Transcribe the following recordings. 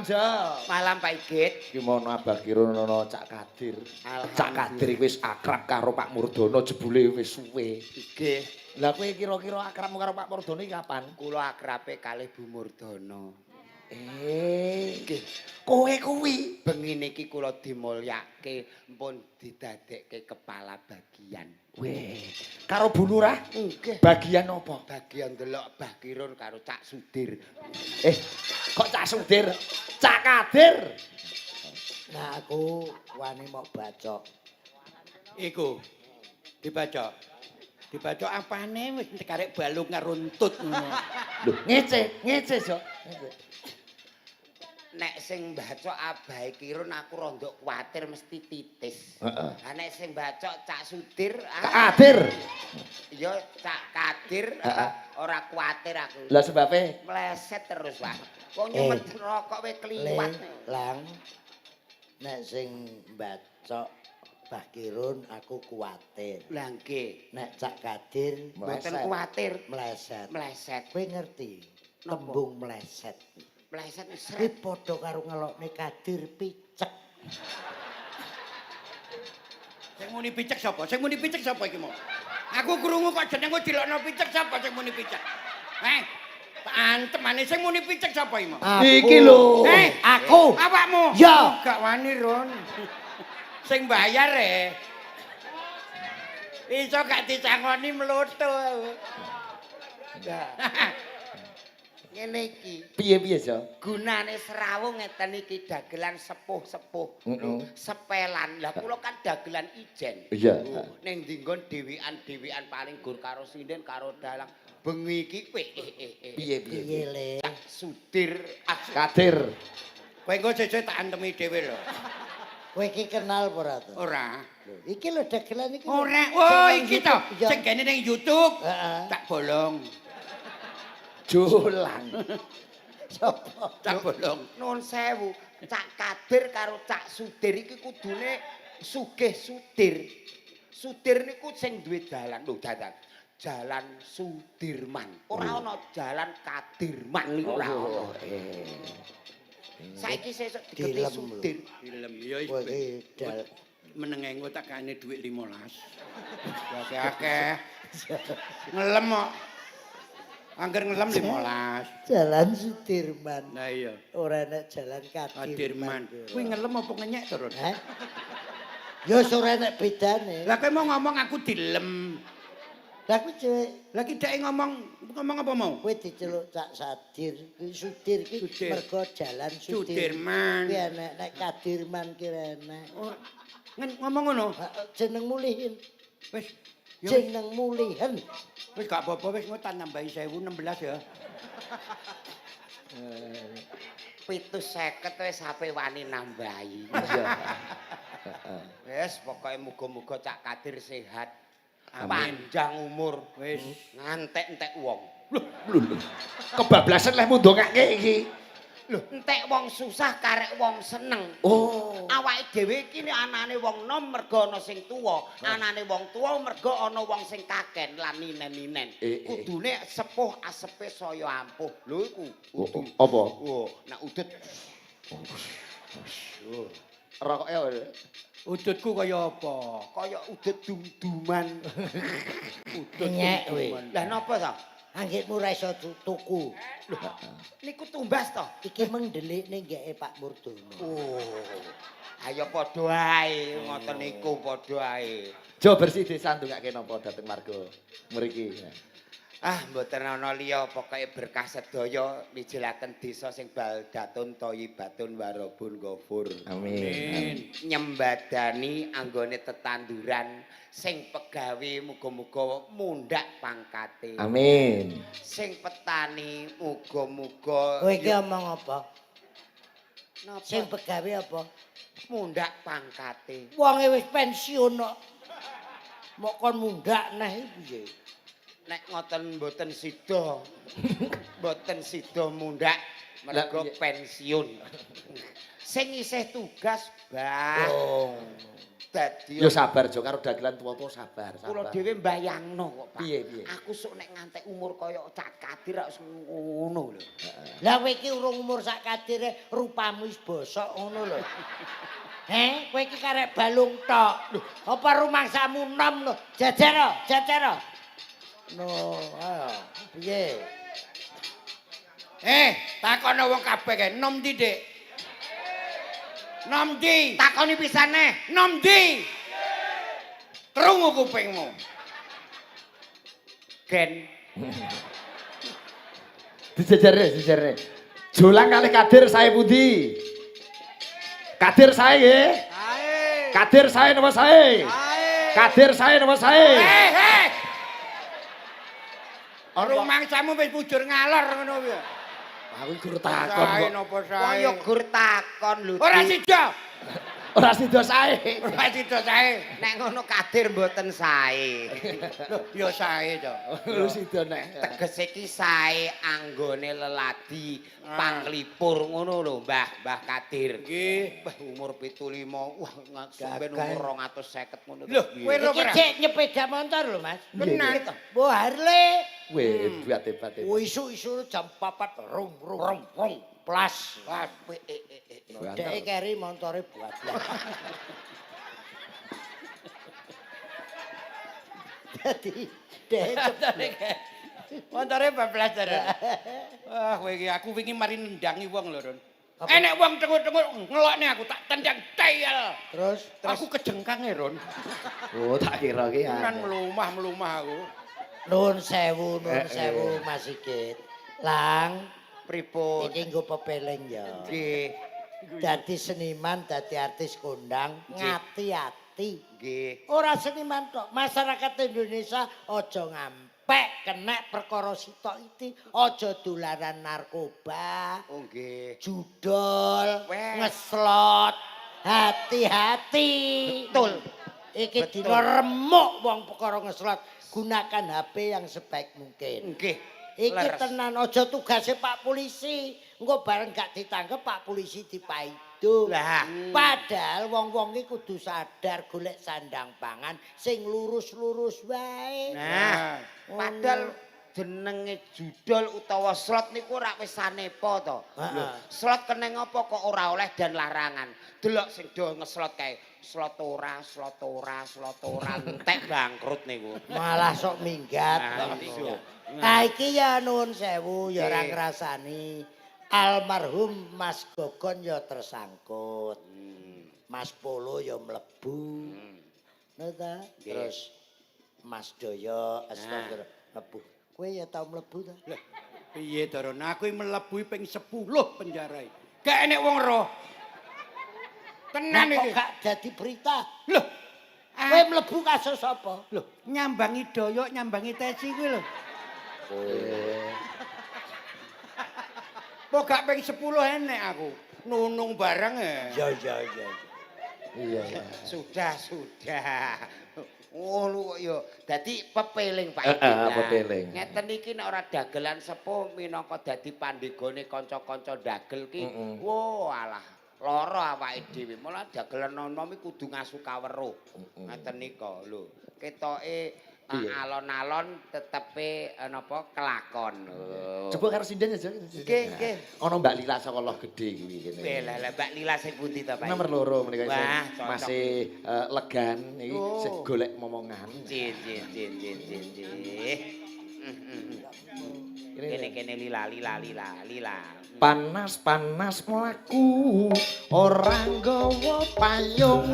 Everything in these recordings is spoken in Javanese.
Malam, Jo. Malam, Pak Igit. Iki mono Abah Kirun ana Cak Kadir. Cak Kadir wis akrab karo Pak Murdono, jebule wis suwe. Nggih. Lah, kowe kira-kira akrabmu karo Pak Murdono iki kapan? Kula akrabe kalih Bu Murdono. Eh, Nggih. kowe kuwi. Bengi niki kula dimulyake, pun didadekke kepala bagian. Weh, karo Bu Lurah? Nggih. Bagian apa? Bagian delok Bah Kirun karo Cak Sudir. Eh, kok Cak Sudir? Cak Kadir. Nah, aku wani mok bacok. Iku dibacok. Dibacok apane, wis karek balung karo untut ngono. Lho, ngece, ngece, Jo. Ngece. Nek sing bacok Abahe Kirun, aku rondok kuwatir mesti titis. Heeh. Lah, nek sing bacok Cak Sudir, Cak Kadir. Ya Cak Kadir, ora kuwatir aku. Lah, sebabe? Meleset terus, Pak. Wong nyumet rokok we kliwat. Le, Lang. Nek sing bacok Bah Kirun aku kuwatir. Lah nggih. Nek Cak Kadir Mboten Meleset. kuwatir. Meleset. Meleset. Kowe ngerti Napa? tembung meleset? Meleset Kuwi sret. padha karo ngelokne Kadir picek. Sing muni picek sapa? Sing muni picek sapa iki mau? Aku krungu kok jenengku dilokno picek, sapa sing muni picek? Eh, tak antemane, sing muni picek sapa iki mau? Aku. Iki lho. Eh, Aku. Awakmu? Ya. Gak wani, Ron. Sing bayar e. Iso gak disangoni mloto. Lah, ngene iki. Piye-piye, Jo? Gunane serawung ngeten iki, dagelan sepuh-sepuh. Lho, sepelan. Lah, kula kan dagelan ijen. Lho, ning ndi nggon dhewean-dhewean, paling gur karo sinden karo dalang. Bengi iki kowe eh. Piye-piye? Piye, Le? Cak Sudir, ah, Kadir. Kowe engko sesuk tak antemi dhewe lho. Kowe iki kenal apa ora to? Ora. Lho, iki lho dagelan iki lho. Ora. Oh, Sing nang iki to. YouTube, iya. Sing gene ning YouTube. Heeh. Tak bolong. Jolang. Sopo? Tak bolong. Nuwun sewu, Cak Kadir karo Cak Sudir iki kudune sugih Sudir. Sudir niku sing duwe dalan, lho, dalan. Jalan Sudirman. Ora ana Jalan Kadirman niku ora ana. Oh, eh. Saiki sesuk digeti Dilem lho. Sudir. Film ya wis. Kowe iki dal Menenge engko tak kane dhuwit 15. Akeh-akeh. Ngelem kok. Angger ngelem 15. Jalan Sudirman. Lah iya. Ora enek Jalan Kadirman. Kadirman. Kuwi ngelem apa ngenyek to, Ron? Hah? Ya ora enek bedane. Lah, kowe mau ngomong aku dilem. Lah, kuwi cewek. Lah, ki dhek ngomong ngomong apa mau? Kowe diceluk Cak Sadir, kuwi Sudir ki Sudir. mergo Jalan Sudir. Sudirman. Kuwi enek, nek Kadirman ki ora enek. Oh, ngomong ngono. Ha, jenengmu Lihin. Wis. Ya wis, Jenengmu Lihen. Wis gak apa-apa wis, engko tak nambahi 1016 ya. 750 wis ape wani nambahi. Iya. Wis, pokoke muga-muga Cak Kadir sehat. Amin. Panjang umur. Wis. Ngantek entek wong. Lho, lho. Kebablasan lehmu ndongake iki. Lho, entek wong susah karek wong seneng. Oh. Awake dhewe iki nek anane wong nom mergo ana sing tuwa, anane wong tuwa mergo ana wong sing kaken lan ninen-ninen. Eh, eh. Kudune sepuh asepe saya ampuh. Lho, iku Oh, udu. apa? Oh, nek udut. Rokoke apa? Udutku kaya apa? Kaya udut dum-duman. Udut. Nyek kowe. Lah, napa to? Anggitmu ora iso tuku. Niku tumbas to? Iki meng ndelikne nggeke Pak Murdono. Oh. Ayo padha ae, ngoten niku padha ae. Jo, bersih desa ndongake napa dhateng warga mriki? Ah, mboten ana liya, pokoke berkah sedaya mijilaken desa sing baldatun thayyibatun warabun ghafur. Amin. Nyembadani anggone tetanduran, sing pegawe muga-muga mundhak pangkate. Amin. Sing petani muga-muga Kowe iki omong apa? Napa? Sing pegawe apa? Mundhak pangkate. Wonge wis pensiun kok. Mok kon mundak neh iki piye? Nek ngoten mboten sida. Mboten sida mundhak mergo Lah, piye? pensiun. Sing isih tugas, Bah. Oh. Dadi Ya sabar Jo karo dagelan tuwa-tuwa sabar, sabar. Kula dhewe mbayangno kok, Pak. Piye, piye? Aku sok nek ngantek umur kaya Cak Kadir kok ngono lho. Lah kowe iki urung umur sak kadire rupamu wis bosok ngono lho. Heh, kowe iki karek balung tok. Lho, apa rumangsamu nom lho? Jejer, jejer. No, ayo. Piye? Takono wong kabeh kae nom ndi, Dik? Nom ndi? Takoni pisan neh. Nom ndi? Krungu kupingmu. Gen. Dijejerne, dijejerne. Jolang kalih Kadir sae pundi? Kadir sae nggih. Sae. Kadir sae napa sae? Sae. Kadir sae napa sae? Eh. Rumangsamu wis bujur ngalor ngono kuwi. Aku gur takon Sae kok. napa sae? Wong ya gur takon lho. Ora Dik. sida. Ora sida sae. Ora sida sae. Nek ngono Kadir mboten sae. Lho, ya sae to. Lu sida nek. Tegese iki sae anggone leladi panglipur ngono lho, Mbah, Mbah Kadir. Nggih. Mbah umur 75, wah sampeyan Gagah. umur 250 ngono. Lho, kowe ro Iki ora? cek nyepeda motor lho, Mas. Tenan. Wah, Harley. Weh, hebat hebat. Oh, isuk-isuk jam 4 rung rung rung rung plas. Pas. Dhek keri montore buat. Dadi dhek ceblok. Montore bablas to. Wah, kowe iki aku wingi mari nendangi wong lho, Ron. Enek wong tenguk-tenguk ngelokne aku tak tendang teyel. Terus Aku kejengkang e, Ron. Oh, tak kira ki. Tenan mlumah-mlumah aku. nuwun sewu, nuwun sewu Mas Sigit. Lang, Pripun? iki nggo pepeling ya. Nggih, Dadi seniman, dadi artis kondang, ngati-ati. nggih. Ora seniman tok, masyarakat Indonesia aja ngampek kena perkara sitok iki, aja dolanan narkoba, Oh nggih. judol, Weh. ngeslot. Hati-hati. Betul. Iki Betul. dina remuk wong perkara ngeslot. Gunakan HP yang sebaik mungkin. Nggih. Iki Leres. tenan aja tugase Pak Polisi. Engko bareng gak ditangkep Pak Polisi dipaido. Lah. Padahal wong-wong iki kudu sadar golek sandang pangan sing lurus-lurus wae. Nah, padahal jenenge judol utawa slot niku ora wis sanepa to. Lho, slot keneng apa kok ora oleh dan larangan. Delok sing do ngeslot kae. Slot ora, slot ora, slot ora entek bangkrut niku. Malah sok minggat. Nah, iya. Nah iki ya nuwun sewu ya ora Nggih. ngrasani. Almarhum Mas Gogon ya tersangkut. Mas Polo ya mlebu. Ngono ta? Nggih. Terus Mas Doyo astagfirullah mlebu. Kowe ya tau mlebu ta? Lah, piye to, Ron? Aku iki mlebu ping 10 penjara iki. Gak enek wong roh. Tenan Nah, kok iki. gak dadi berita? Loh, Kowe mlebu kasus apa? lho, nyambangi doyok, nyambangi tesi kuwi lho. Kok gak ping 10 enek aku. Nunung bareng e. Ya ya ya. Iya, iya. Sudah, sudah. Ngono kok ya. Dadi pepeling Pak Ikin. Pepeling. Ngeten iki nek ora dagelan sepuh minangka dadi pandegane kanca-kanca dagel ki. Wo alah, lara awake dhewe. Mula dagelan nom-nom iki kudu ngasu kaweruh. Ngeten nika lho. Ketoke alon-alon tetepe napa kelakon. Coba karo sinden aja. Nggih, nggih. Ana Mbak Lila saka Loh Gedhe kuwi kene. Weh, lah lah Mbak Lila sing pundi to, Pak? Nomor 2 menika isih Wah, cocok. masih legan iki Oh. sing golek momongan. Jin jin jin jin jin jin. Kene kene lila lila lila lila. Panas-panas mlaku ora nggawa payung.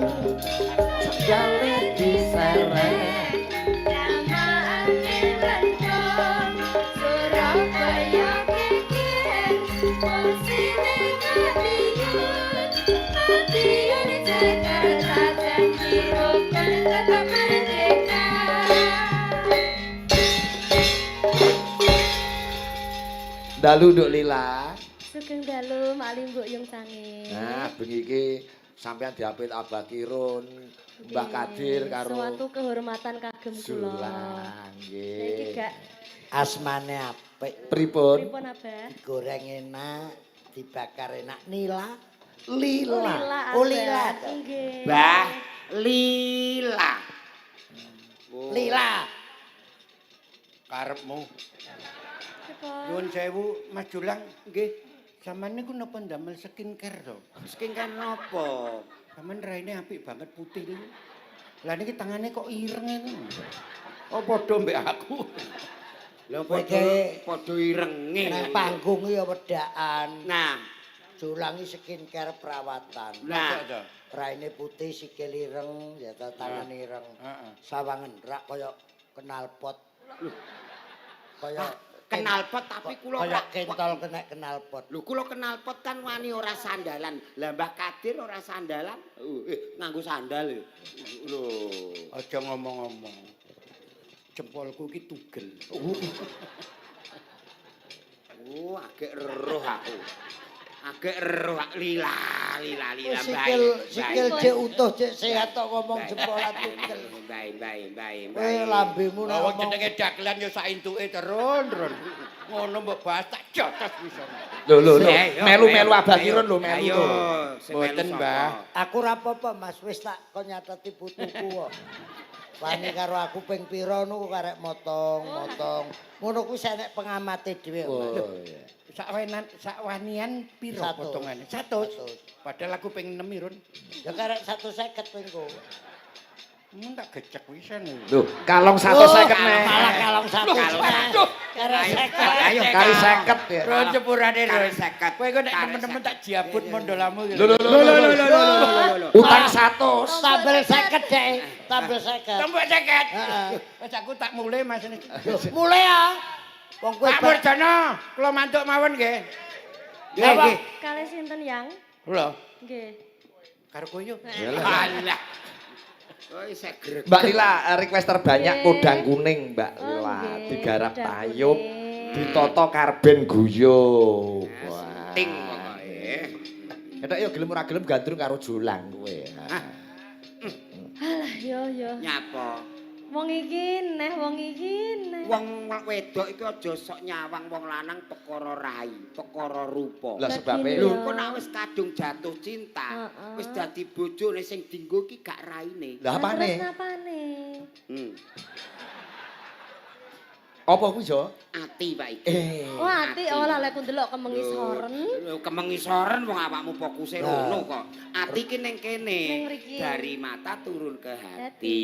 Jale diseret. Dalu Nduk Lila. Sugeng dalu Mak Limbuk Yung Sange. Nah, bengi iki sampean diapit Abah Kirun, Mbah Kadir karo suatu kehormatan kagem kula. Sulang nggih. Nah, iki gak Asmane apik, Pripun? pripun Abah? digoreng enak, dibakar enak, nila. Lila. Lila Oh, lila Abah. to. Nggih. Mbah, Lila. Oh. Lila. Karepmu. Pripun? Nyuwun sewu Mas Julang, nggih. Sampeyan niku napa ndamel skincare to? Skincare napa? Sampeyan raine apik banget putih niku. Lah niki tangane kok ireng ngene. Oh padha mbek aku. Lho Kowe padha ki- padha irenge. Nang panggung ya wedakan. Nah, Julangi skincare perawatan. nah. Masa to? Raine putih, sikil ireng, ya ta tangan ireng. Heeh. Sawangen rak kaya knalpot. Kaya Knalpot tapi kula kaya ora kentol kena knalpot. Lho kula knalpot kan wani ora sandalan. Lah Mbah Kadir ora sandalan? Nganggo sandal. Lho. Aja ngomong-ngomong. Jempolku iki tugel. Oh, agek eruh aku. Agek eruh lila lila lila Sikil sikil cek utuh cek sehat kok ngomong jempolan tugel. Bae bae bae Kowe lambemu nek Lah wong ngomong jenenge dagelan ya sak entuke terus, terus. Ngono mbok bahas tak jotos bisa. Lho lho lho, melu-melu Abah Kirun lho melu. Ayo, lho. sing melu Mboten, sapa? Mbah. Aku ora apa-apa Mas, wis tak kon nyateti putuku kok. Wani karo aku ping pira niku karek motong, motong. Ngono kuwi enek pengamate dhewe kok, Mas. Oh iya. Sakwenan sakwanian piro Satu. potongane? 100. Satu. Padahal aku ping 6 Irun. Ya karek 150 ping ku. Mun tak gecek pisan. Lho, kalong 150 neh. Malah kalong 100. Kalong. Karek 50. Ayo Kari 50 ya. Run sepurane Kari Run. 50. Kowe kok nek Kari temen-temen tak 50. jiabut mondolamu iki. Lho lho lho lho lho lho. Utang 100. Tambel 50 dek, tambel 50. Tombok 50. Heeh. Wis aku tak mulai Mas niki. Mulai ya. Wong kowe Pak Murjono, kula mantuk mawon nggih. Nggih, nggih. Kalih sinten yang? Lho, Nggih. karo kowe yo. Alah. Oh, isih greg. Mbak Lila, request terbanyak Nggih. podang kuning Mbak Oh, Lila, nggih, digarap podang tayub, kuning. ditata karben guyub. Wah. Ting pokoke. Ketok yo gelem ora gelem gandrung karo Jolang kowe. Alah yo yo. Nyapa? Wong iki neh, wong iki neh. Wong wedok iki aja sok nyawang wong lanang perkara rai, perkara rupa. Lah sebabe Lho kok nek wis kadung jatuh cinta, Heeh. wis dadi bojone sing dinggo ki gak raine. Lah Lah, apane? Terus napane? Hmm. Apa kuwi, Jo? Ati Pak iki. Eh. Oh ati, oh lah lek ku ndelok kemengisoren. Lho kemengisoren wong awakmu fokuse Nah. rono kok. Ati ki ning kene. Ning mriki. Dari mata turun ke hati. Hati.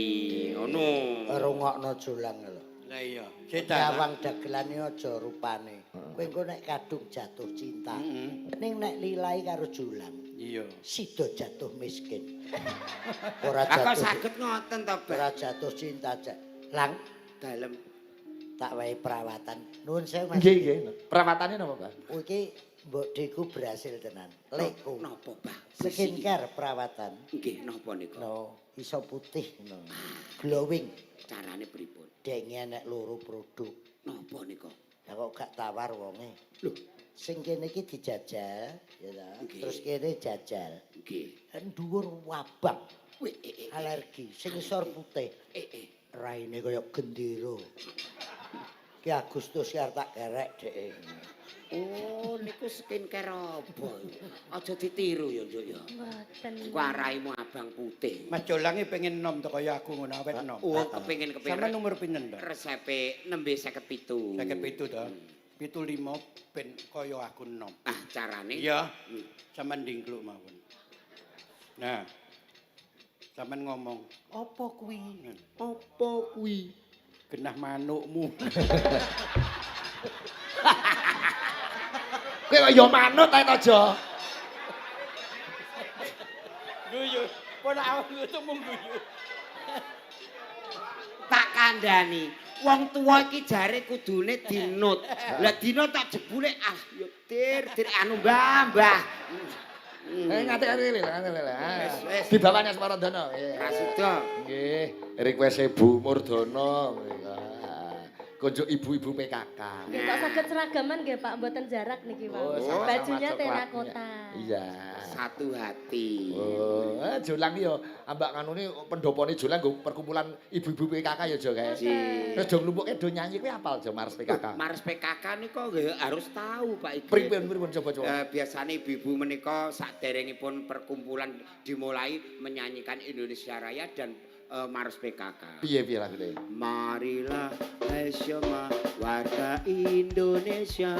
Ngono. Rungokno Jolang lho. Lah iya. Setan. Nyawang dagelane aja rupane. Kowe engko nek kadung jatuh cinta. Ning nek lilai karo Jolang, Iya. sida jatuh miskin. Ora Lah kok jatuh. saged ngoten to, Mbak? Ora jatuh cinta aja. Lang Dalem. tak wae perawatan. Nuwun sewu Mas. Nggih, nggih. Perawatane napa, Mbak? Iki mbok deku berhasil tenan. Lekku. Napa, Mbak? Skincare perawatan. Nggih, napa niku? No, iso putih no. Glowing. Carane pripun? Denge enek loro produk. Napa niku? Lah kok gak tawar wonge. Lho, Sing kene iki dijajal, ya ta. Nggih. Terus kene jajal. nggih. Dhuwur wabang, Wih, eh, eh, alergi, sing isor putih. eh, eh. Raine kaya gendera. Ki Agustus ki arep tak gerek dhek. Oh, niku skincare apa? Aja ditiru ya, Nduk ya. Mboten. Iku araimu abang putih. Mas Jolange pengen nom to kaya aku ngono awet nom. Oh, kepengin kepengin. Sampeyan umur pinten to? Resepe nembe 57. 57 to. 75 ben kaya aku nom. Ah, carane? Iya. Sampeyan ndingkluk mawon. Nah. Sampeyan ngomong, "Apa kuwi?" Apa kuwi? Genah manukmu. Kowe kok ya manut ae to, Jo. Guyu. Pon aku itu mung guyu. Tak kandhani. Wong tuwa iki jare kudune dinut. Lah dinut tak jebule ah yo dir dir anu mbah mbah. Eh ngati ngati lho, ngati lho. Wis, wis. Di bawahnya Semarandono. Nggih. Rasuda. Nggih, request Bu Murdono. Konjuk ibu-ibu PKK. Nggih kok saged seragaman nggih Pak, mboten jarak niki Pak. Oh, sama-sama Bajunya coklatnya. terakota. Iya. Satu hati. Oh, Jolang iki ya ambak nganune pendopone Jolang nggo perkumpulan ibu-ibu PKK ya Jo kae. Nggih. Terus do nglumpukke do nyanyi kuwi apal Jo Mars PKK. Mars PKK nika nggih harus tahu Pak Iki. Pripun pripun coba-coba. Biasane ibu-ibu menika saderengipun perkumpulan dimulai menyanyikan Indonesia Raya dan Mars PKK. Piye piye lagune? Marilah hai semua warga Indonesia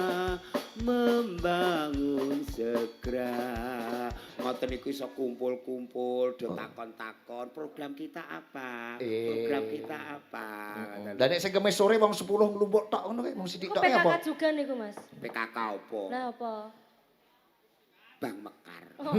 membangun segera. Ngoten niku iso kumpul-kumpul, do takon-takon, program kita apa? Program kita apa? Ngoten. Lah nek sing kemis sore wong 10 nglumpuk tok ngono kae mung sithik Kok tok PKK apa? juga niku Mas? PKK apa? Lah apa? Bank Mekar. Oh.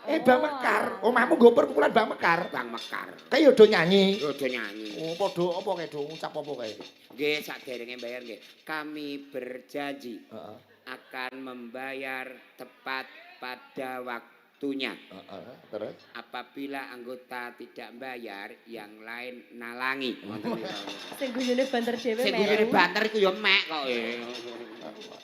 Bang Mekar, omahmu nggo perkumpulan Bang Mekar. Bank Mekar. Kae yo do nyanyi. Yo do nyanyi. Oh, padha apa kae do ngucap apa kae? Nggih, saderenge bayar nggih. Kami berjanji Heeh. akan membayar tepat pada waktunya. Heeh, terus Apabila anggota tidak bayar, yang lain nalangi. Ngoten niku. Sing guyune banter dhewe Sing guyune melu. banter iku ya mek kok.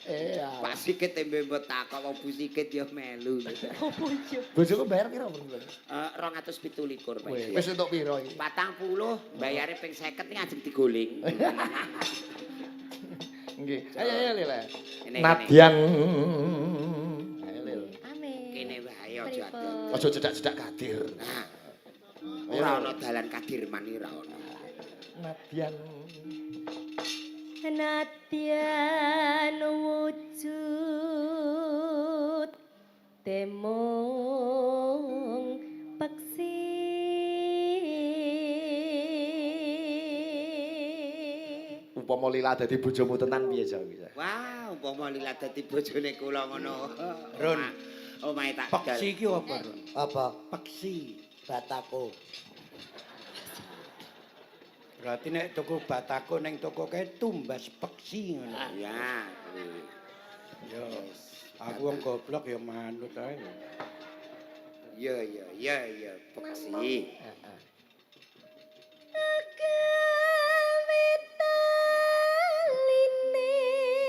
Ah. Pak Sigit tembe mbok takok wong Bu Sigit ya melu. Oh iya. Bojoku bayar piro bulan? 227 Pak. Wis entuk piro iki? 40 bayare ping 50 iki ajeng diguling. Nggih. Ayo ayo Lil. Kene, Nadyan. Ayo Lil. Amin. Kene wae aja Pripun? Aja cedak-cedak Kadir. Nah. Ora ana dalan Kadirman iki ora ana. Nadyan. Nadyan wujud temung peksi. Upama Lila dadi bojomu tenan piye Jo? Wah, umpama Lila dadi bojone kula ngono. Run. Omahe tak dal. Peksi iki apa, Run? Apa? Peksi. Batako. Berarti nek tuku batako ning toko kae tumbas peksi ngono. Ya, kuwi. Ya. Aku wong goblok ya manut ae. Ya ya ya ya, peksi.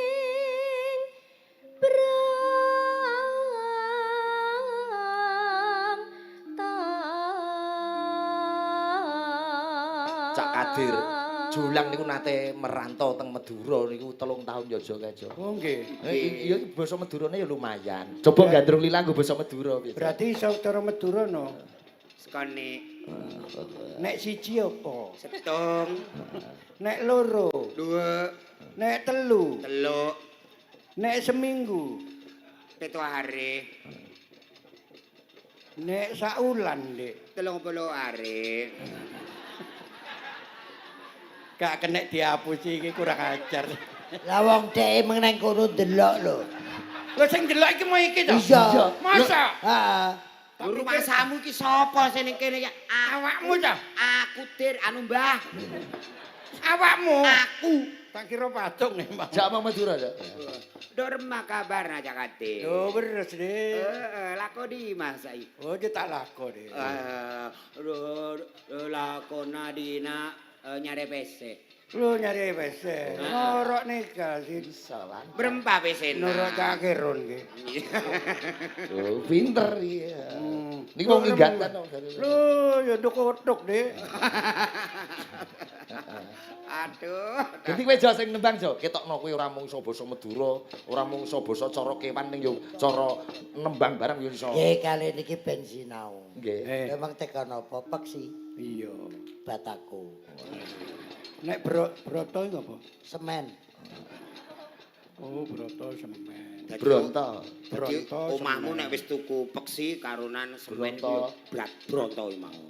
Kawitalining brang Cak Kadir. Jolang niku nate merantau teng Madura niku 3 tahun ya Jo kae Jo. Oh nggih. Iya iki basa Madurane ya lumayan. Coba gandrung Lila nggo basa Madura piye. Jo? Berarti iso cara Madura no. Sekone Nek siji apa? setung, Nek loro, dua, nek telu, teluk, nek seminggu, 7 hari, nek saulan, Dik. 30 hari. Gak kenek dihapusi iki kurang ajar. Lah wong dhek meneng kono ndelok lho. Lho sing delok iki mau iki to? Iya. Masa? Heeh. Lho rumangsamu iki sapa sing ning kene ya? Awakmu ta? Aku Dir anu Mbah. Awakmu? Aku. Tak kira patung nih, Mbah. Jak mau Madura, Jak. Dorma kabar aja kate. Lho beres, Dik. Heeh, lakoni Mas saiki. Oh, dia tak lako, Dik. Lakona dina nyare PC. Lho nyari WC. Ngorok nika sih. Bisa lah. Berempa PC. Nurut kakiron nggih. Oh, pinter iya. Hmm. Niki wong inggatan. Lho, ya nduk-nduk, Dik. Aduh. Dadi kowe Jo sing nembang Jo, ketokno kowe ora mung iso basa Madura, ora mung iso basa cara kewan ning yo cara nembang barang yo iso. Nggih kali niki ben sinau. Nggih. Memang tekan apa peksi Iya. batako. Nek broto iku apa? Semen. Oh, broto semen. Bronto. Dadi Bronto omahmu semen. nek wis tuku peksi karonan semen Bronto. ku yo brat bronto iki mau.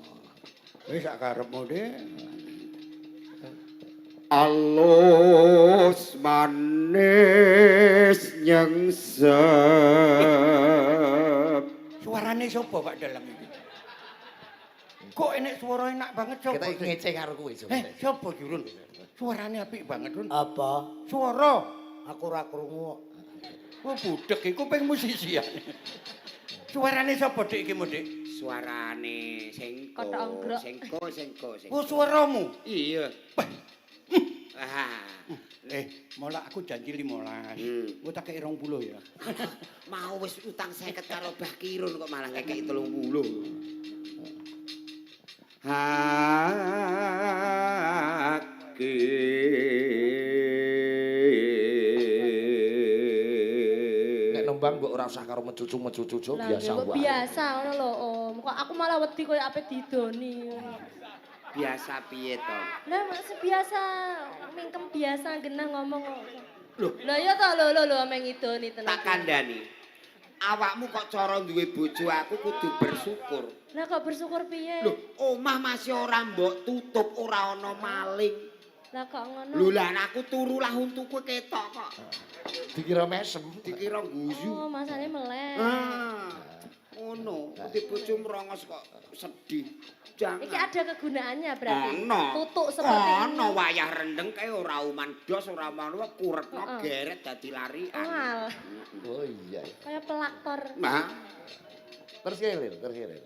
Wis sak karepmu, Dik. Alus manis nyengsep. Suarane sapa Pak Dalang iki? Kok enek suara enak banget sapa? Kita sih? ngece karo kowe Jo. Sapa iki, Run? Suarane apik banget, Run. Apa? Suara. Aku ora krungu. Oh, budek iki kuping musisi ya. Suarane sapa Dik iki, Dik? Suarane sengko. Kothok onggrok. Sengko sengko sengko. Oh, suaramu. Iya. Wah. Ah. Mola aku janji 15. Engko tak kei 20 ya. Mau wis utang 50 karo Bah Kirun kok malah ngekeki 30. Hake. Nek nembang mbok ora usah karo mecucu-mecucu Jo, Lah, biasa nggih, wae. Biasa ngono lho, Om. Kok aku malah wedi koyo ape didoni. Biasa piye to? Lah masih biasa, mingkem biasa genah ngomong kok. Loh. Lah iya to lho lho lho ame ngidoni tenan. Tak kandhani. Awakmu kok cara duwe bojo aku kudu bersyukur. Lah kok bersyukur piye? Loh, omah masih ora mbok tutup, ora ana maling. Lah kok ngono? Lho lah aku turu lah untuku ketok kok. Dikira mesem. Dikira guyu. Oh, masane melek. Ah. Ngono, di bojo merongos kok sedih. Jangan. Iki ada kegunaannya berarti. Ono. Tutuk seperti ini. Ono wayah rendeng kae ora uman dos, ora uman kuretno Heeh. geret dadi larian. Wal, Oh iya. kayak pelaktor. Nah, Terus ki Lil, terus ki Lil.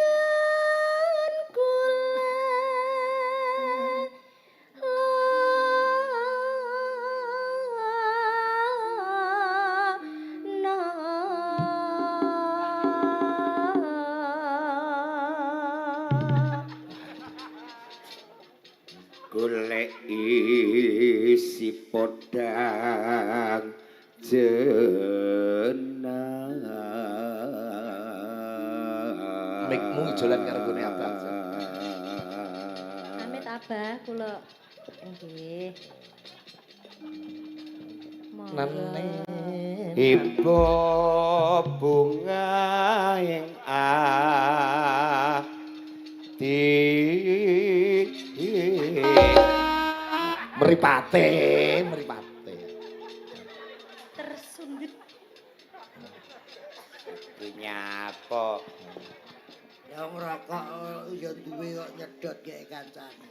Wasuwenggan kula lana. Golek isi podang jenang. Mikmu ijolan karo gone Abah. Amit Abah kula nggih. Monggo. Nene. Ibu bunga ing ati. Mripate, mripate. Tersundut. Nyapa? Ya ngrokok ya duwe kok nyedot kek kancane.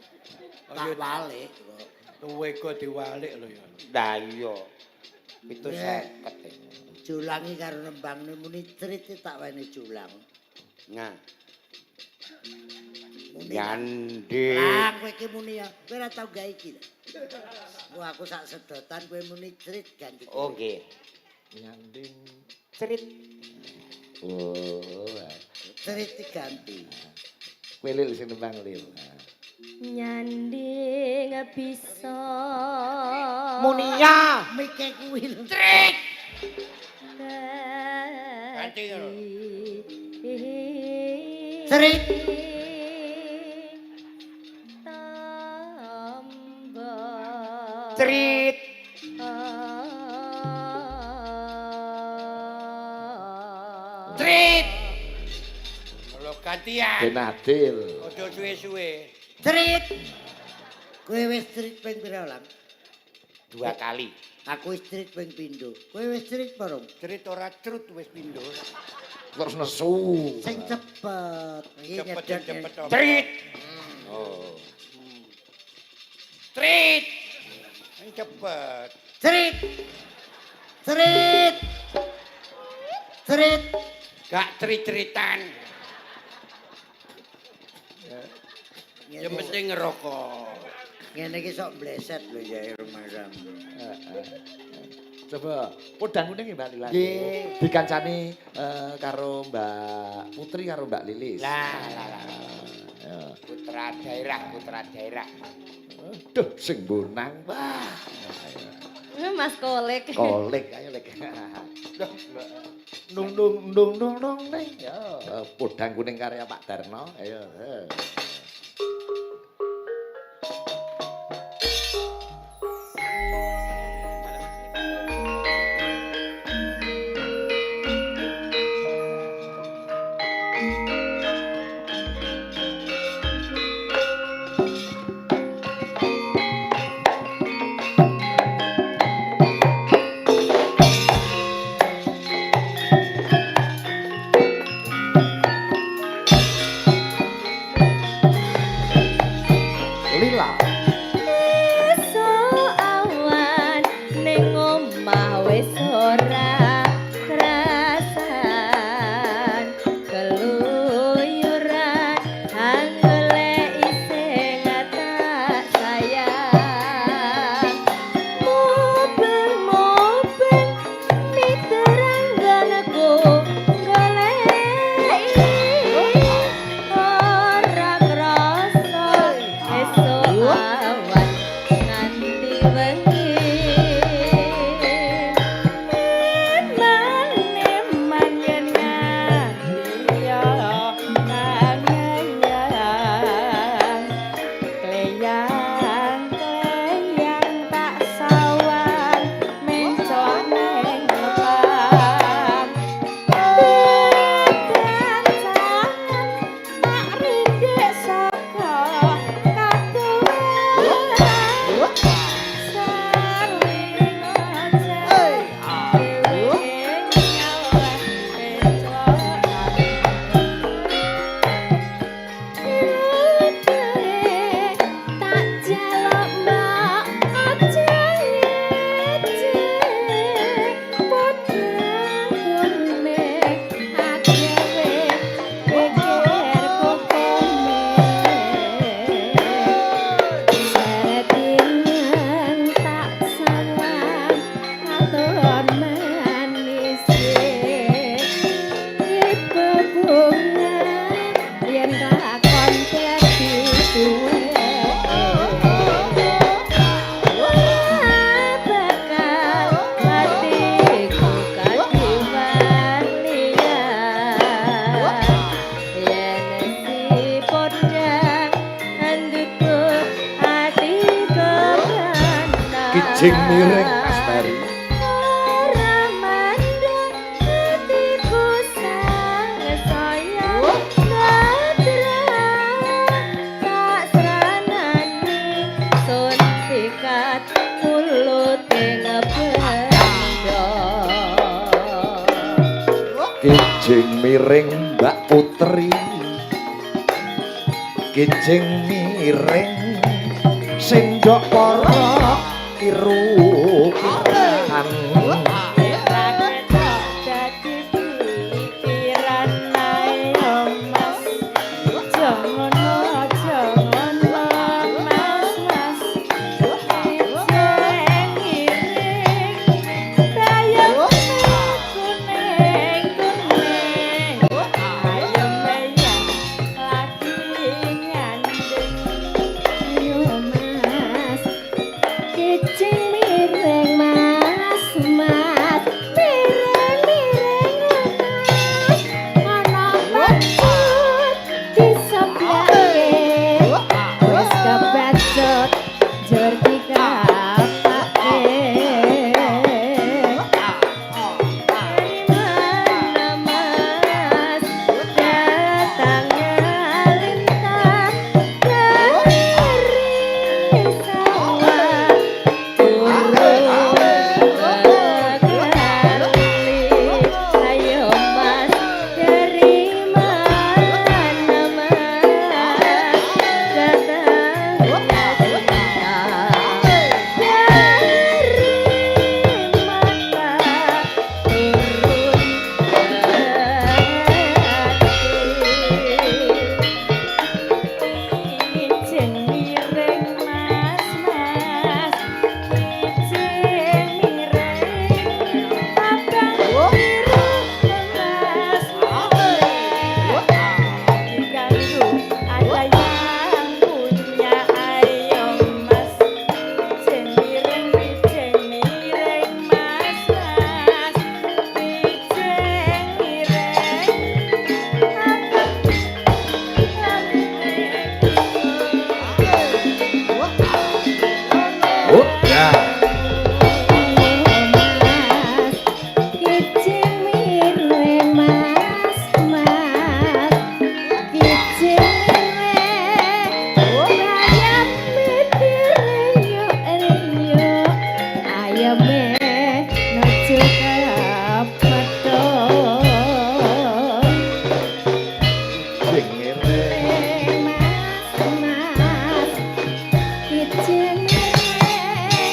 Tak walik kok. Luwe kok diwalik lho ya. Lah iya. 750. Julangi karo nembangne muni trit tak wene julang. Nah, Muni. nyandhe. Lah kowe iki muni ya, kowe ora tau gawe iki. Wah aku sak sedotan kowe muni trit ganti. Oh nggih. Nyanding. Cerit. Oh. Trit diganti. Kowe Lil sing nembang Lil. Nyanding bisa. Munia. Mike kuwi lho. Trit. Ganti lho. Trit. Tombo. Cerit. Trit. Lho gantian. Ben adil. Aja suwe-suwe. Trit. Kowe wis trit ping pira, Lam? 2 kali. Aku wis trit ping pindho. Kowe wis trit apa, Rom? Trit ora trut wis pindho. Terus nesu. Sing cepet. Iki Cepet nyedot. cepet. apa? Cerit. Oh. Trit. Sing cepet. Trit. Trit. Trit. Gak trit-tritan. Ya mesti ngerokok. Ngene iki sok bleset lho ya rumahmu. Coba podang kuning Mbak Lila. Nggih. Dikancani karo Mbak Putri karo Mbak Lilis. Lah lah lah. Ya. Putra daerah, putra daerah. Aduh, sing bonang wah. Mas Kolek. Kolek ayo lek. Nung nung nung nung nung ning. Ya, podang kuning karya Pak Darno. Ayo. Kijing miring, Mas Peri. Ora mandek atiku sangsaya nadra, tak sranani sun pikat mulute ngebendo. Kijing miring, Mbak Putri. Kijing miring sing jok para kiru-kiran. Dadi pikiran ayo, Mas. Aja ngono, aja ngono, Mas, Mas. Kijing miring bayam kuning kuning, ayem yang lagi nyanding. Ayo, Mas. Kijing miring, Mas, Mas. Miring miring, Mas. Ana pecut diseblake, wis kebacut jur dikapake. Dari mana, Mas, datangnya lintah? Dari sawah turun ke kali. Ayo, Mas, dari mana, Mas, datangnya lintah? Dari mata turun ke hati. Kijing miring, Mas, Mas. Kijing miring abang biru, Mas. Diganggu ada yang punya. Ayo, Mas. Kijing miring, kijing miring, Mas, Mas. Kijing miring abang Oh, ya. Mas, kijing miring, Mas, Mas. Kijing miring bayam renyuk renyuk, ayeme nuju kepethuk. Kijing miring. Mas, Mas. Kijing miring,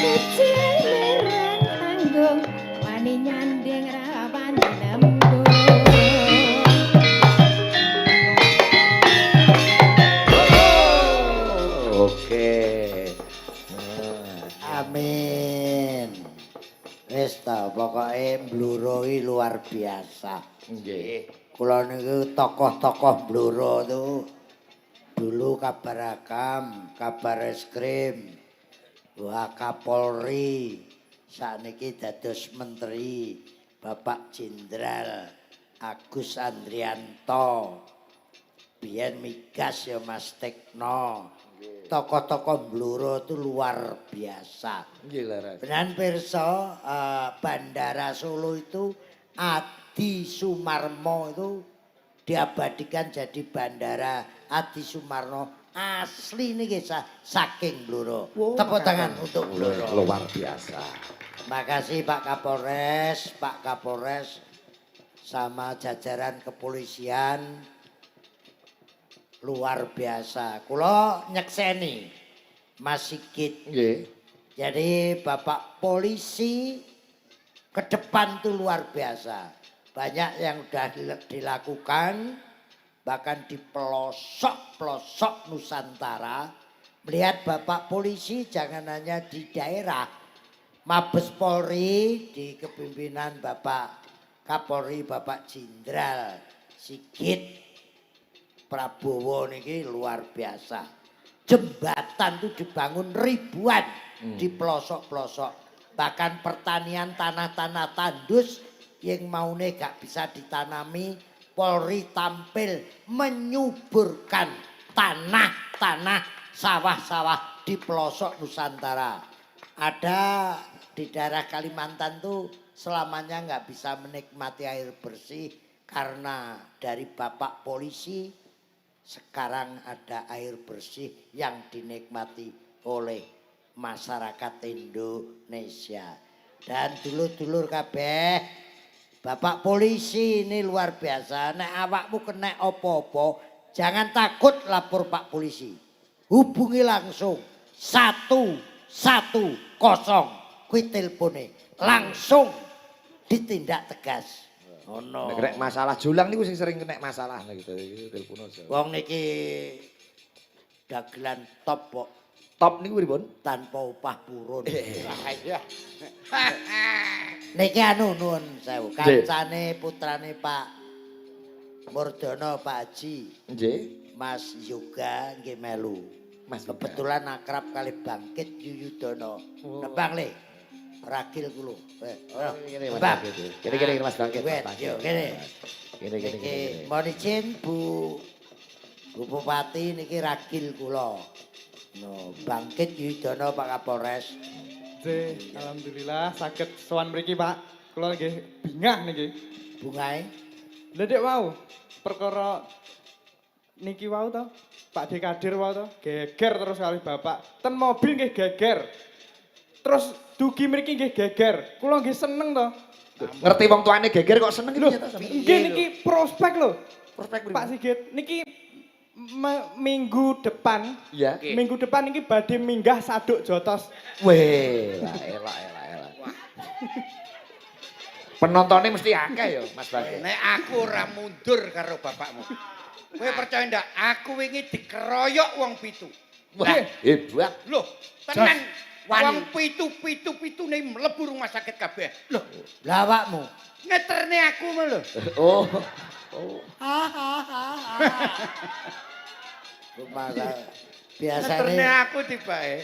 kijing miring tanggung wani nyanding ra wani nembung. Oke. Amin. Wis ta, pokoke Bluro iki luar biasa. Nggih. Kula niku tokoh-tokoh Bluro itu dulu Kabarakam, Kabareskrim, Wah, Kapolri, sakniki dados menteri Bapak Jenderal Agus Andrianto. Biyen migas ya Mas Tekno. Tokoh-tokoh Bluro itu luar biasa. Nggih, leres. Benan pirsa, Bandara Solo itu Adi Sumarmo itu diabadikan jadi Bandara Adi Sumarmo, asli niki saking Bluro. Tepuk tangan untuk Bluro. Luar biasa. Makasih Pak Kapolres, Pak Kapolres sama jajaran kepolisian luar biasa. Kula nyekseni, Mas Sigit. Nggih. Jadi Bapak polisi ke depan tuh luar biasa. Banyak yang udah dilakukan, bahkan di pelosok-pelosok Nusantara. Melihat Bapak polisi jangan hanya di daerah. Mabes Polri di kepemimpinan Bapak Kapolri Bapak Jenderal Sigit Prabowo niki luar biasa. Jembatan itu dibangun ribuan di pelosok-pelosok. Bahkan pertanian, tanah-tanah tandus yang maune gak bisa ditanami, Polri tampil menyuburkan tanah-tanah, sawah-sawah di pelosok Nusantara. Ada di daerah Kalimantan tuh selamanya nggak bisa menikmati air bersih karena dari Bapak polisi sekarang ada air bersih yang dinikmati oleh masyarakat Indonesia. Dan dulur-dulur kabeh, Bapak polisi ini luar biasa. Nek awakmu kena opo-opo, jangan takut lapor Pak Polisi. Hubungi langsung 110 kuwi telepone, langsung ditindak tegas. Ngono. Nek kena masalah jolang niku sing sering kena masalah gitu. Iki telepon aja. Wong niki dagelan top kok. Top niku pripun? Tanpa upah purun. Iya. Niki anu, nuwun sewu, kancane putrane Pak Murdono, Pak Haji. Nggih. Mas Yoga nggih melu. Mas Yoga. Kebetulan akrab kalih Bangkit Yuyudono. Oh. Nembang le. Ragil kula. Eh, Oh, ngene Mas nembang. Bangkit. Kene kene Mas Bangkit. Wet, Mas Bangkit. yo kene. Kene kene Niki kene. mohon izin Bu Bu Bupati, niki ragil kula. No, Bangkit Yuyudono, Pak Kapolres. Nggih, alhamdulillah saged sowan mriki, Pak. Kula nggih bingah niki. Bungae. Lha dek wau perkara niki wau to, Pak De Kadir wau to, geger terus kalih Bapak. Ten mobil nggih geger. Terus dugi mriki nggih geger. Kula nggih seneng to. Ngerti wong tuane geger kok seneng Lho, iki to sampeyan? nggih niki prospek lho. Prospek pripun? Pak Sigit, niki minggu depan, Iya. minggu depan niki badhe minggah saduk jotos. Weh, lah elak elak elak. Penontonnya mesti akeh ya, Mas Bangkit. Nek aku ora mundur karo bapakmu. Kowe percaya ndak? Aku wingi dikeroyok wong 7. Wah, hebat. Loh, tenan. Wani. Wong 7, 7, 7-ne mlebu rumah sakit kabeh. Loh, Lah awakmu. Ngeterne aku mah lho. Oh. Oh. Rumah Ngeterne biasane aku tibae.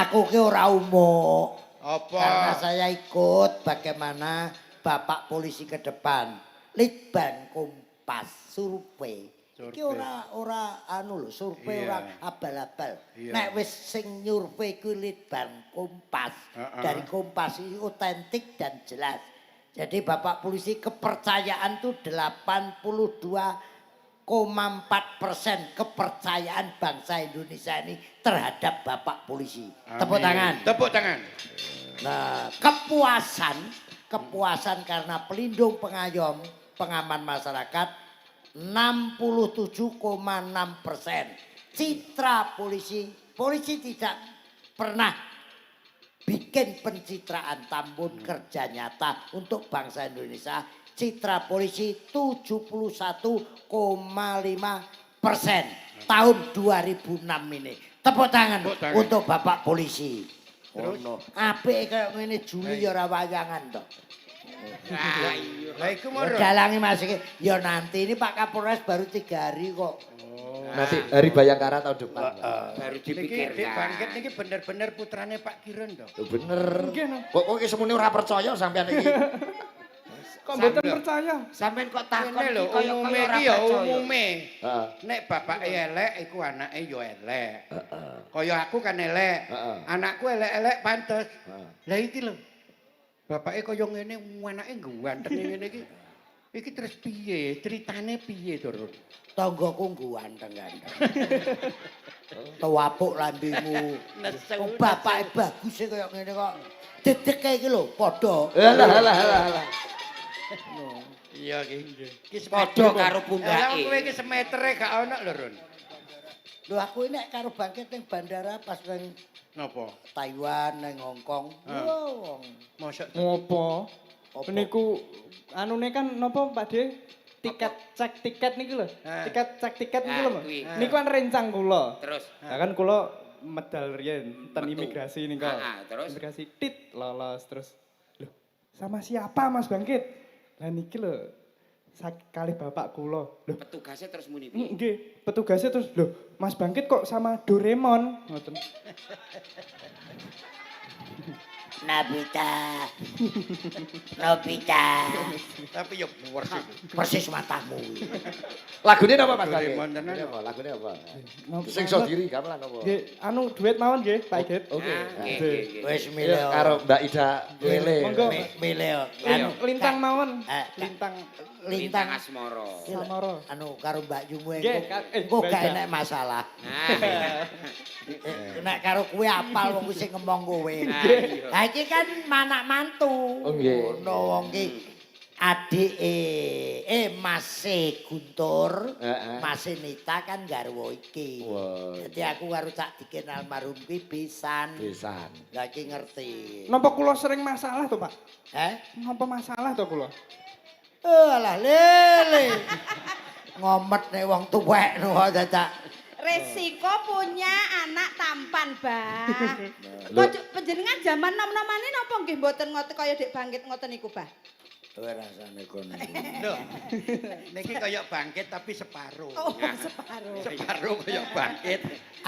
Aku ki ora umuk. Apa? Karena saya ikut bagaimana Bapak polisi ke depan. Litbang Kompas survei. Iki Survei. ora ora anu lho, survei ora abal-abal. Iya. Nek wis sing nyurvei kuwi Litbang Kompas. Dari Kompas ini otentik dan jelas. Jadi Bapak polisi kepercayaan tuh 82,4% kepercayaan bangsa Indonesia ini terhadap Bapak polisi. Tepuk Amin. tangan. Tepuk tangan. Nah, kepuasan, kepuasan karena pelindung, pengayom, pengaman masyarakat 67,6%. Citra polisi, polisi tidak pernah bikin pencitraan tambun kerja nyata untuk bangsa Indonesia. Citra polisi 71,5% tahun 2006 ini. Tepuk tangan, Tepuk tangan. untuk Bapak polisi. Terus? Ono. Apik kaya ngene Juli ya ora wayangan to. Lah iya. Lah iku mau. Dalange Mas iki. Ya nanti ini Pak Kapolres baru 3 hari kok. Nanti hari Bayangkara tahun depan. Baru Niki Dik dipikirkan. Bangkit niki bener-bener putrane Pak Kirun to. Lho, bener. Nggih, no. Kok kok iki semune ora percaya sampean iki? Kok mboten percaya? Sampeyan kok takon Ngene lho, iki kaya umume kaya ora iki ya percaya. umume. Heeh. Nek bapake elek iku anake ya elek. Heeh. Kaya aku kan elek. Heeh. Anakku elek-elek pantes. Heeh. Lah iki lho. Bapake kaya ngene, anake ganteng ngene iki. Iki terus piye? Ceritane piye to, Run? Tanggaku ganteng-ganteng. Tuwapuk lambemu. Nesu, Wong bapake bagus e kaya ngene kok. Dedeke iki lho padha. Alah alah alah alah. Iya iki. Iki Padha karo Lah pundake. kowe iki semetere gak ono lho, Run. Lho, aku ini nek karo Bangkit ning bandara pas ning Napa? Taiwan, ning Hong Kong. Ah. Wah, wong. Mosok Ngopo? Apa? Niku anune kan napa, Pak De? Tiket cek tiket niku lho. Ah. Tiket cek tiket niku Ah, lho. Pak. kuwi. Niku kan rencang kula. Terus Lah kan kula medal riyen ten Metu. imigrasi niku. Ah, ah, terus? Imigrasi tit lolos terus. Loh, sama siapa Mas Bangkit? Lah niki lho kalih bapak kula. Loh, Petugasnya terus muni piye? nggih, petugasnya terus, "Loh, Mas Bangkit kok sama Doraemon?" Ngoten. Nobita. Nobita. Tapi yo persis. Persis matamu. Lagune napa Mas Bangkit? Doraemon tenan. Lagune apa? Lagune apa? Napa Sing iso diri gamelan apa? Nggih, anu duet mawon nggih, Pak Igit. Oke. Ah, nggih, nggih, nggih. Wis Ayo, milih. karo Mbak Ida Lele. Monggo. Milih. Anu, Lintang mawon. Eh, Lintang lintang Lintang Asmara. Samara. Anu karo Mbak Yumu Nggih, engko Mbak gak Ida. enek masalah. Nah, Nek karo kowe apal wong kuwi sing ngomong kowe. Nah, iya. Lah iki kan manak mantu. Oh, nggih. Ngono wong ki adike Mase Guntur, Heeh. Mase Nita kan garwa iki. Wah. Dadi aku karo Cak Dikin almarhum kuwi pisan. Pisan. Lah iki ngerti. Napa kula sering masalah to, Pak? Heh? Napa masalah to kula? Eh alah lele. Ngomet nek wong tuwek no dadak. Resiko punya anak tampan, Bah. Lho. Kok panjenengan jaman nom-nomane napa nggih mboten ngoten kaya Dek Bangkit ngoten niku, Bah? Kowe rasane kono. Lho. Niki kaya bangkit tapi separuh. Oh, separuh. Separuh kaya bangkit.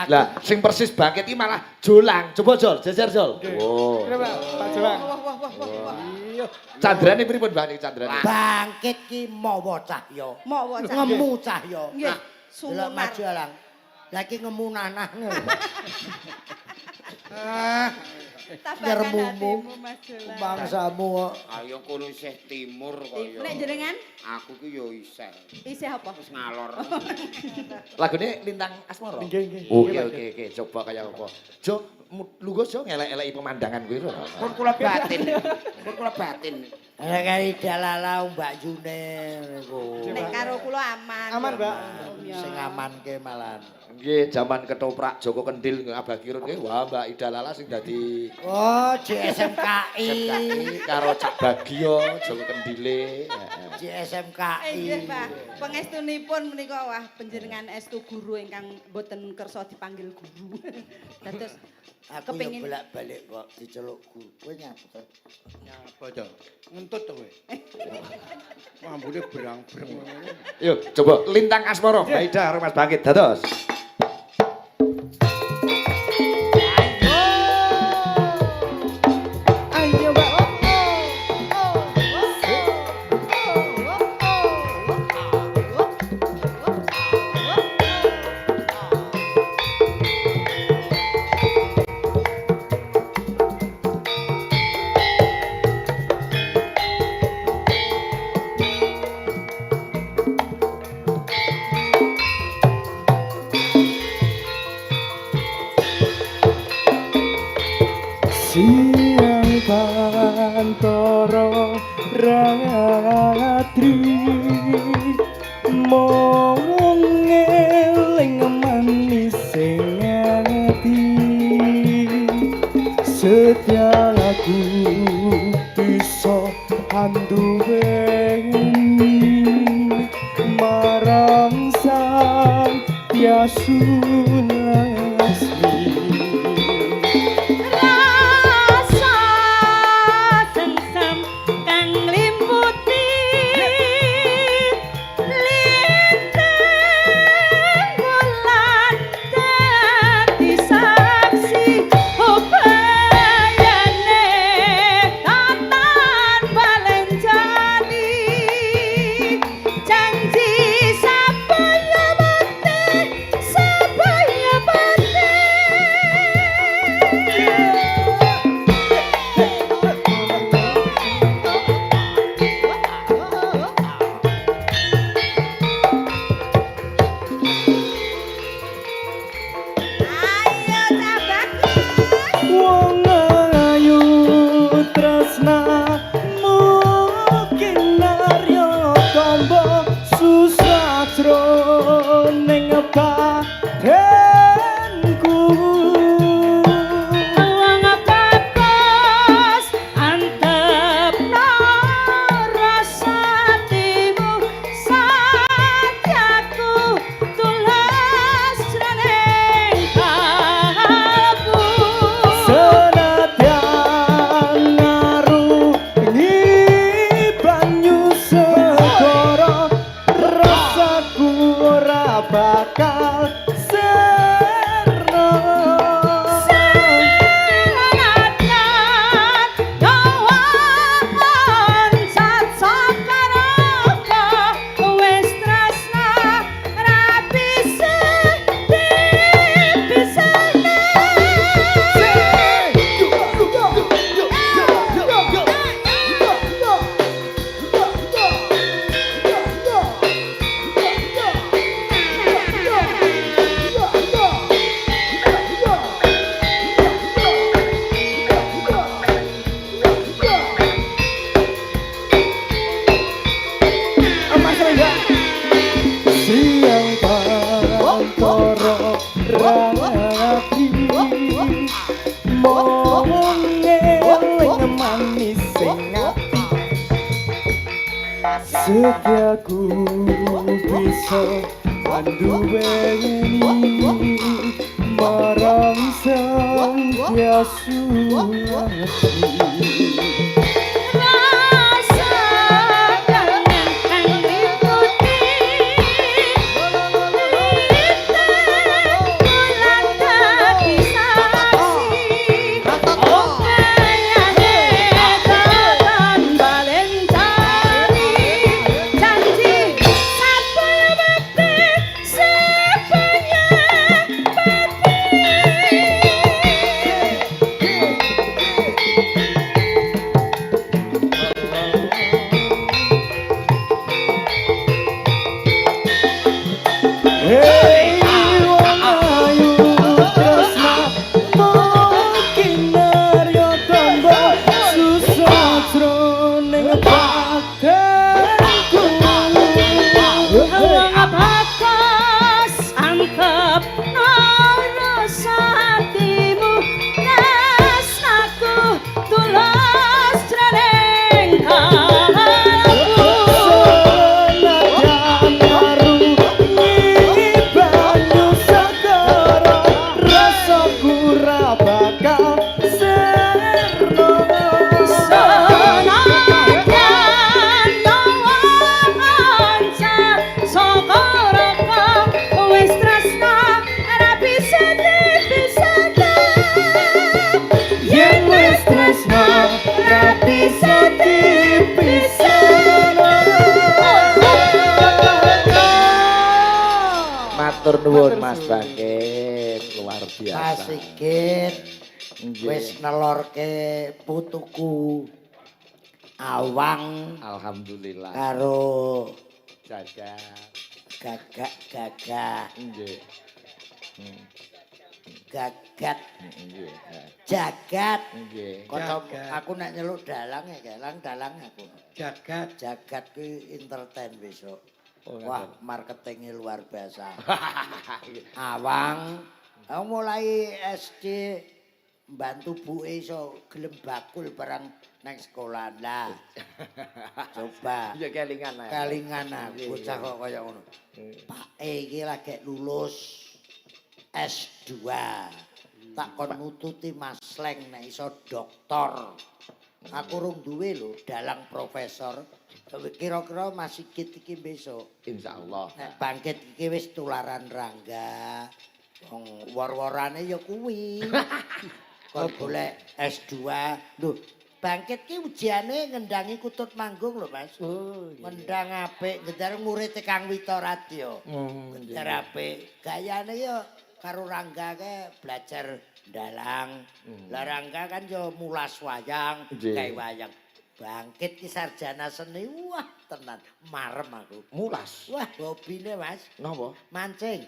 Lah, sing persis Bangkit iki malah Jolang. Coba Jol, jejer Jol. Oh. Kira Pak, Pak Jolang. Wah, wah, wah, wah, wah. Iya. Candrane pripun Mbak niki candrane? Bangkit ki mawa cahya. Mawa cahya. Ngemu cahya. Nggih, Delok sumunar. maju alang. Lah iki ngemu nanah ngono. Ah, Tabakan Nyermumu. hatimu, Mas Jolang. Bangsamu kok. Ayo kono isih timur kaya. Nek jenengan Aku ki yo isih. isih apa? Wis ngalor. Lagune Lintang Asmara. Nggih, nggih. Oke, Nggih, Pak oke, oke, coba kaya apa. Jo, lungguh Jo ngelek-eleki pemandangan kuwi lho. Pun kula batin. Pun kula batin. Nek kari dalala Mbak Yune niku. Nek karo kula aman. Aman, Mbak. Sing amanke malahan. Nggih, jaman ketoprak Joko Kendil Abah Kirun nggih, wah Mbak Ida Lala sing dadi Oh, JSMKI. SMKI karo Cak Bagio Joko Kendile. Heeh. JSMKI. Nggih, Pak. Pangestunipun menika wah panjenengan estu guru ingkang mboten kersa dipanggil guru. Dados Aku yo kepengin bolak-balik kok diceluk guru. Kowe nyapa to? Nyapa to? Ngentut to kowe. Mambune berang-berang ngono. Yuk, coba Lintang Asmara, Mbak Ida karo Mas Bangkit dados. Ayo, Mbak. Siang pantoro ratri mong eling manis sing ati setia laku bisa anduweni marang sang Tiasun Lasmi. Rasa sengsem kang limputi lintang wulan dadi saksi upayane tatan balenjani janji sabaya mati sabaya mati. Rapi mung ngeling manis sing ati setiaku bisa anduweni marang Sang Hyang. Rasa kangen kang mliputi kula dadi saksi kayane katon balen cari janji saben wektu sepanjang Hei wong ayu tresna kinarya tamba susah jroning batinku. Wong bakas antep rasa hatimu tresnaku tulus jroning kalbu. Senajan arungi banyu segara rasaku ra bakal sirna. Senajan tawa kanca saka raka wis tresna ora bisa dipisahke. Yen wis tresna ra bisa dipisahno. Matur nuwun Mas Bangkit, luar biasa. Mas Sigit Nggih. wis nelorke putuku Awang Alhamdulillah. karo Jaga. gagak-gagak Nggih. gagat Nggih. jagat. Nggih. Kanca Jagat. aku nek nyeluk dalang ya dalang dalang aku. Jagat. Jagat kuwi entertain besok. Oh, Wah, ngaten. marketingnya luar biasa. Awang, aku mulai SD bantu buke iso gelem bakul barang nang sekolah lah. Coba Ya kelingan ae. kelingan aku bocah kok kaya ngono. Pak E iki lagi lulus S2. Tak kon nututi Mas Leng nek iso doktor. Aku rung duwe lho dalang profesor. Kira-kira Mas Sigit iki besok Insyaallah. nek bangkit iki wis tularan Rangga. Wong wor-worane ya kuwi. Kon golek S2. Lho, bangkit ki ujiane ngendangi kutut manggung lho, Mas. Oh, iya. Ngendang apik, ngendar murid Kang Wito Radya. Ngendar apik. Gayane ya karo Rangga ke belajar dalang. Lah Rangga kan ya mulas wayang, Nggih. gawe wayang. Bangkit ki sarjana seni, wah tenan marem aku. Mulas. Wah, hobine Mas, Napa? mancing.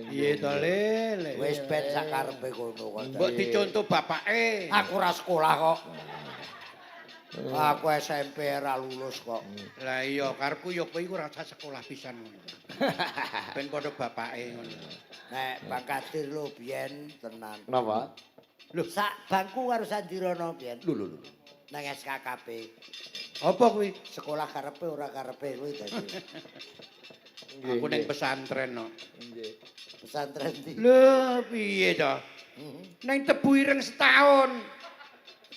Piye to, Le? Wis ben sakarepe kono kok. Mbok dicontoh bapake. Aku ora sekolah kok. Aku SMP ora lulus kok. Lah iya, karepku ya kowe iku ora usah sekolah pisan ngono. Ben padha bapake ngono. Nek Bang Kadir lho biyen tenan. Napa? Lho, sak bangku karo Sandirono biyen Lho lho lho. nang SKKP. Apa kuwi? Sekolah karepe ora karepe kuwi dadi. Aku ning pesantren no. Nggih. Pesantren ndi? Lho, piye to? Ning Tebu Ireng setahun,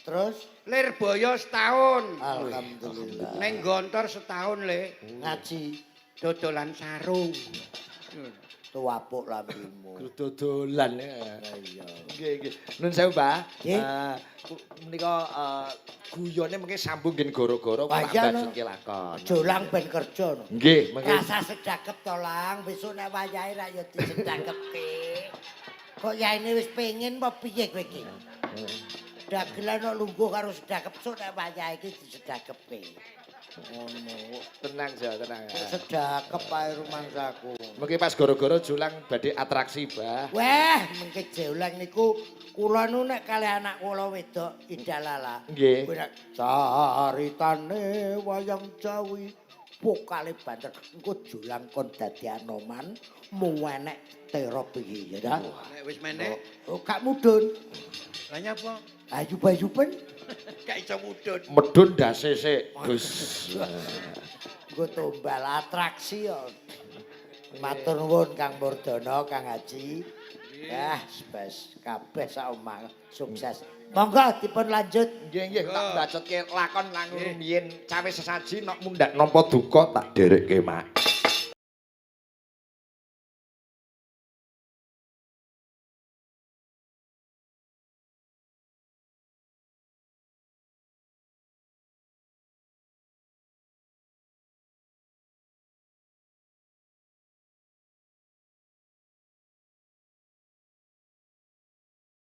Terus Lirboyo setahun, alhamdulillah. ning Gontor setahun le, Ngaji dodolan sarung. tuwapuk lambimu. Dodolan ya. Lah iya. Nggih, nggih. Nun sewu, Mbah. Nggih. Menika guyone mengke sambung ngen gara-gara Wah, kok iya, no. bacutke lakon. Jolang ben kerja no. Nggih, mengke Rasa sedakep to Lang, besok nek wayahe rak ya disedakepke. Kok yaene wis pengen apa piye kowe iki? Dagelan kok lungguh karo sedakep sok nek wayahe iki disedakepke. Ngono. tenang ja, tenang. Sedakep ae rumangsaku. Mengke pas gara-gara Jolang badhe atraksi, Mbah. Wah, mengke Jolang niku kula nu nek kalih anak kula wedok Idalala. Nggih. Kuwi nek caritane wayang Jawi Vokale banter. Engko jolang kon dadi Anoman, muwenek terop iki ya ta. Nek wis menek, Oh, gak mudun. lah nyapa? Ayu-bayupen Gak iso mudun. Medun ndase sik, Gus. Nggo tumbal atraksi ya. Matur nuwun Kang Murdana, Kang Haji. Yah, bes kabeh sak omah sukses. Monggo dipun lanjut. Nggih, nggih, tak bacotke lakon langu rumiyin cawe sesaji nok mundhak nampa duka tak dherekke, Mak.